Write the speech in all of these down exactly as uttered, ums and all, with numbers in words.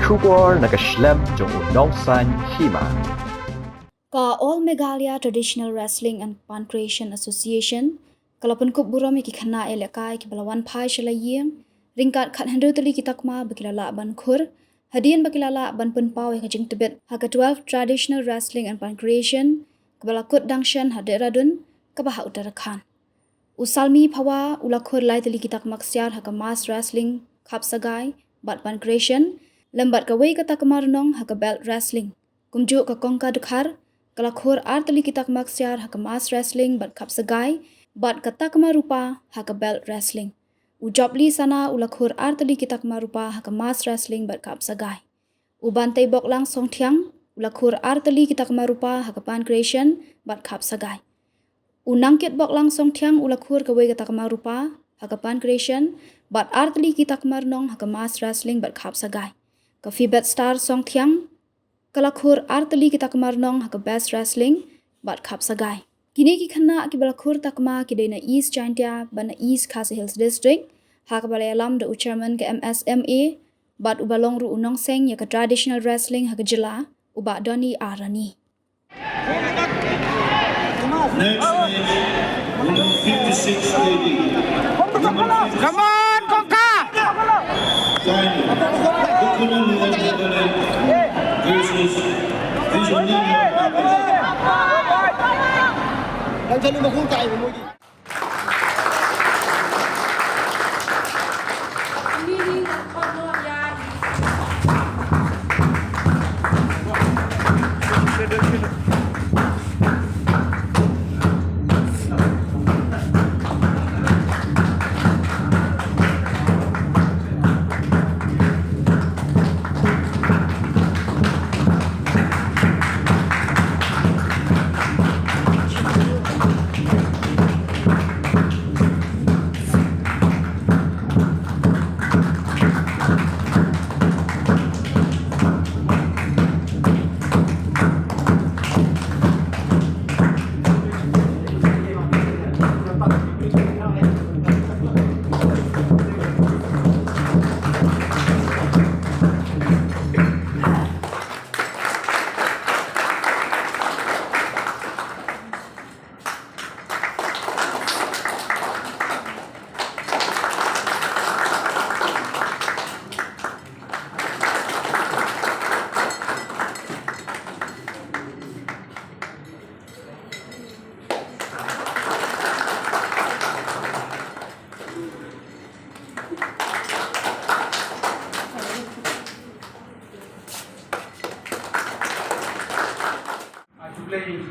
Khubor na ka shlem jong u nongsaiñ hima. Ka All Meghalaya Traditional Wrestling and Pancreation Association ka la pynkup burom ïa ki khynnah ïalehkai kiba la wan phai sha la ïing ryngkat khathynriew tylli ki takma ba ki la lah ban khur hadien ba ki la lah ban pynpaw ïa ka jingtbit ha ka twelfth Traditional Wrestling and Pancreation kaba la kut dang shen ha Dehradun kaba ha Uttarakhand. U Salmi Phawa u la khur lai tylli ki takma ksiar ha ka Mass Wrestling, Khapsagai bad Pancreation lem bad kawei ka takma rnong ha ka Belt Wrestling. Kumjuh ka Kongka Dkhar ka la khur ar tylli ki takma ksiar ha ka Mass Wrestling bad Khapsagai bad ka takma rupa ha ka Belt Wrestling. U Jopli Sana u la khur ar tylli ki takma rupa ha ka Mass Wrestling bad Khapsagai. U Bantei Boklang Songthiang u la khur ar tylli ki takma rupa ha ka Pancreation bad Khapsagai. U Nangkit Boklang Songthiang u la khur kawei ka takma rupa ha ka Pancreation bad ar tylli ki takma rnong ha ka Mass Wrestling bad Khapsagai. Ka Fibet Star Songthiang ka la khur ar tylli ki takma rnong ha ka Best Wrestling bad Khapsagai. Kine ki khynnah kiba la khur takma ki dei na East Jaintia bad na East Khasi Hills District, ha kaba la ïalam da u Chairman ka M S M A bad uba long ruh u nongseng ïa ka Traditional Wrestling ha ka jylla, u Bah Donny Arani. Next match, women fifty-six K G. Come on, Kongka! Final. Bukunulu Adelaide versus Visionina Abela. Ah, khublei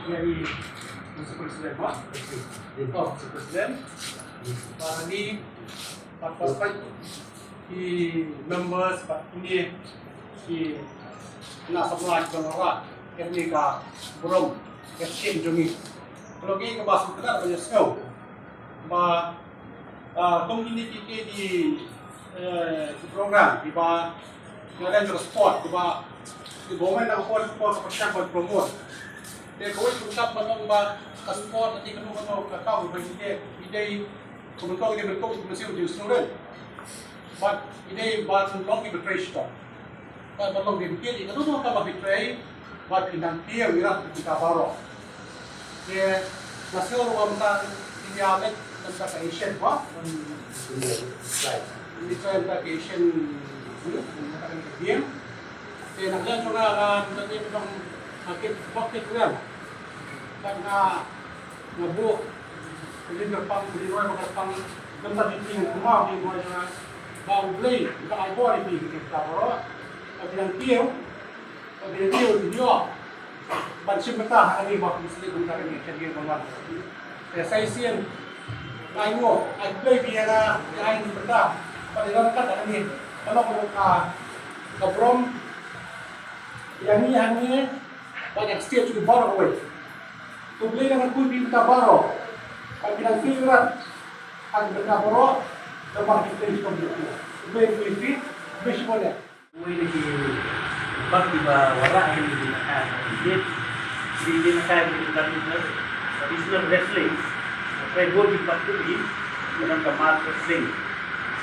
ïa i Principal President, ma? Oh, Principal President. Bad ani, bad first fight, ki members, bad kine, ki na samla ki dong ra, kane ka burom, ka sien jong i. Ka long kaba sngewtynnat ban ïa sngew. Ba, ah, kum kine ki, ki, ki, eh, ki program, kiba Nga dang ka sport, kiba, ki government na ka por, ka por ka pyrshang ban promote. Te kawei ka kam ban ong ba ka sport, ati kano kano ka kam ba ïadei, ïadei, ka ban ong ïadei ban kong ka mynsiem jong student. Bad ïadei ban long ki betray shop. Bad ban long ki betray, kano kano ka ba betray, bad ki nang kiew ïa ki ta baroh. Te, nga sngew ruh ba mynta India met mynta ka Asian, ba? India, right. India mynta ka Asian, hmm, mynta ka Asian Game. Te, na ka liang jong nga, nga, mynta ni, mynta nga kit, ba kit ruh. Kan nga, nga buh, ka lin kyrpang, ka lin roi ba kyrpang, mynta ki king, kumba ki roi jong nga, ba U Blei, ba ai bor ïa ki, ki ta baroh. Ba ki nang kiew, Ka video, video ban shim bynta ha kane ba kum sdang bynta kane ka video ban wan. Te sa shisien ai nguh, ai khublei ïa nga, ïa ai bynta ban ïa kat ha kane. Ka long ka, ka burom ïa ngi hangne bad ïa ka state jong ngi baroh kawei. Khublei ïa nga, khublei bynta baroh. Ban pynang pynrat ha ki bynta baroh. Namar ki khublei shibun. Khublei, khublei, khublei shibun ïa. Uwei na ki bak kiba wanrah ha kane ka jingïalehkai, ka jingïalehkai traditional, traditional wrestling. Hynrei bun ki bak ki, ki don ka mat wrestling.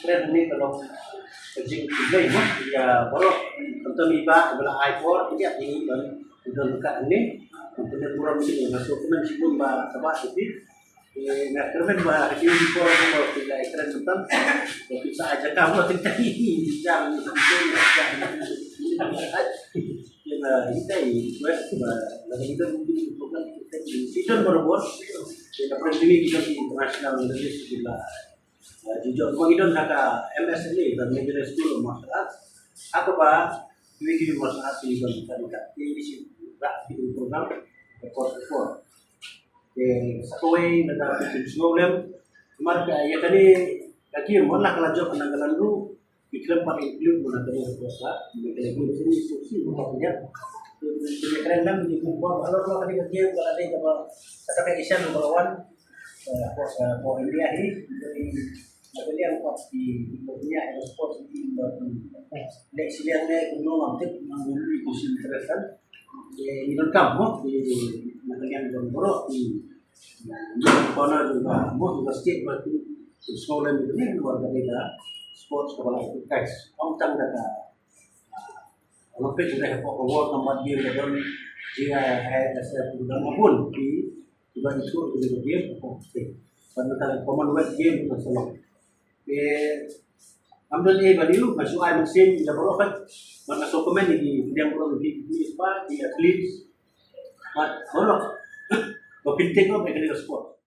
Kren ni kalau jing play mo ya baroh. Tonton iba bala ai por dia ini ban don ka ni. Tonton buram ni na so kena sibun ba sabah siti. Na kren ba ini por mo kita kren tonton. Kita aja kamu tentang ini jang. Kita ini ba lagi kita mungkin bukan kita ini. Kita berbuat kita perlu ini kita international leadership juga. Jujur, bagi don ha ka M S L A dan Middle School of Martial Arts. Haka ba, wiki martial arts ni don ha ka T V C rak di program, the course before. Ke sakawai na ka tim sngolem, mar ka ya kani ka game mon la ka la jop na ka landu, ki khlem pat include mon la ka course la, ni ka la group sini suksi mo ka ya. Ni ka la nam ni ko ba, alor la ka game ka la dei ka ba, ka ta ka Asian number one. Ko India hi, jadi ada yang kuat di dunia sports di India. Dek siliang dek kumno ngam tip nang bulu di kursi interesan. Di Indonesia mo di Nagaland dan Borok di kona juga mo juga state berarti sekolah di dunia luar biasa sports kepala itu guys. Om tang data Olympic dei hapoh ka World Combat Game ka don G I S F ka don apun ki kiba itu ki dei ka game hapoh state. Ban ka Commonwealth Game ka salong. Ke am don ei value ka shu ai mynsiem ïa baroh ka ban ka so komen ki pdiang baroh ki ki spa ki athletes. Ba baroh ba pyntek baroh ka dei ka sport.